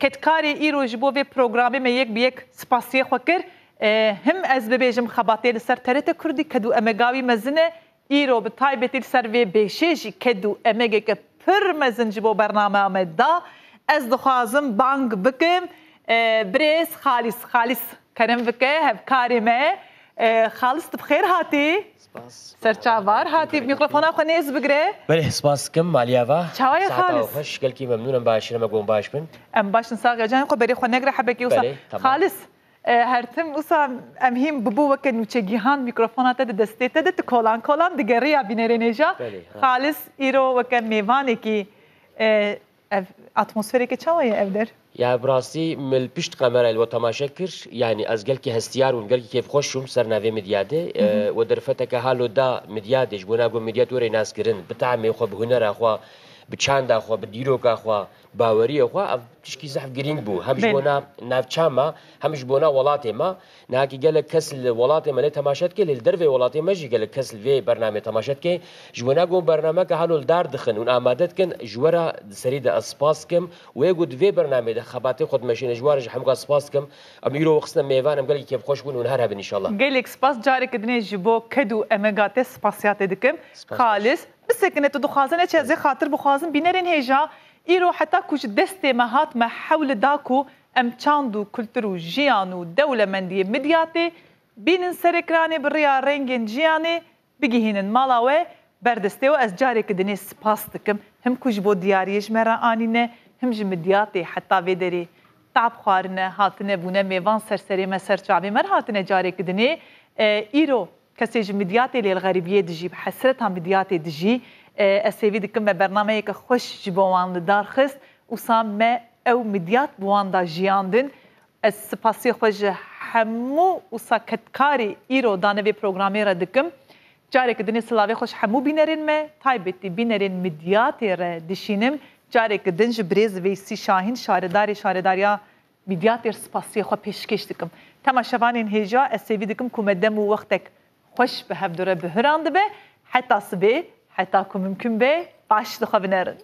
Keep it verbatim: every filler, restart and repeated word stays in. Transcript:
Kedkarê îro ji bo vê programê me yek bi yek spasiyê xwe kir. E, him ez bibêjim xebatê li ser T R T Kurdî ked û emega wî mezin e. Îro bi taybetî li ser vê bêşê jî ked û emegeke pir mezin ji bo bernameya me da. Ez dixwazim bang bikim, e, birêz Xalîs. Xalîs kerem bike, hevkarê me. E, Xalîs, tu bi xêr hatî. Spas. Serçavar hatî. Mikrofona xwe nêz bigire. Belê, spas dikim, Maliyeva. Çawa ye, Xalîs? Saeta xweş, gelkî memnûn im, baş im, em got baş bin. Em baş in, sax e. Canê xwe berê xwe negire, hebekî wisa. Belê, tamam. Xalîs, e, her tim wisa em hîn bibû weke nûçegihan, mikrofona te di destê te de, tu kolan kolan digeriya bînerên hêja. Belê, ha. Xalîs îro weke mêvanekî, e, ev atmosfereke çawa ye ev der? Ya, bi rastî min li pişt kamerayê li we temaşe kir. Yanî ez gelkî hestiyar bûm, gelkî kêfxweş bûm ser navê Midyadê. Hı hı. E, we derfeteke halo da Midyadê, ji bona ku Midyad were naskirin, bi tahmê xwe, bi hunera xwe, bi çanda xwe, bi dîroka xwe, baweriya xwe, ev tişkî zehf girîng bû. Hem ji Belê. bona navça me, hem ji bona welatê me. Nahakî gelek kes li welatê me lê temaşe dike, lê li dervê welatê me jî gelek kes li vê bernameyê temaşe dike. Ji bona ku bernameke halo li dar dixin û amade dikin, ji we re di serî de ez spas dikim. Wê ku di vê bernameyê de xebatê xwe dimeşîne, ji we re jî hemûka spas dikim. Em îro we xistine mêvan, em gelekî kêfxweş bûn û her hebin înşallah. Gelek spas, careke dinê ji bo ked û emega te spasiya te dikim. Spas. Xalis, bisekine, tu dixwaze neçe, ez ê xatir bixwazim bînerên hêja. Îro heta ku ji destê me hat, me hewl da ku em çand û kultur û jiyan û dewlemendiyê Midyatê bînin ser ekranê, bi rêya rengên jiyanê bigihînin mala we, berdestê we. Ez careke dinê spas dikim, him ku ji bo diyariyê ji me re anîne, him ji Midyatê heta vê derê tab xwarine, hatine, bûne mêvan ser serê me, ser çavê me re hatine careke dinê. E, îro kesê ji Midyatê lê li xeribiyê dijî, bi hesreta Midyatê dijî. E, ez hêvî dikim me bernameyeke xweş ji bo wan li dar xist. Wisa me ew Midyat bi wan da jiyandin. Ez spasiyê xwe ji hemû wisa kedkarê îro dane vê programê re dikim. Careke dinê silavê xwe ji hemû bînerên me, taybetî bînerên Midyatê re dişînim. Careke din ji birêz Veysî Şahîn, şaredarê Şaredariya Midyatê re spasiyê xwe pêşkêş dikim. Temaşevanên hêja, ez hêvî dikim ku me dem û wextek xweş bi hevdu re bihirandibe. Heta sibê, heta ku mimkun be, baş li xwe binerin.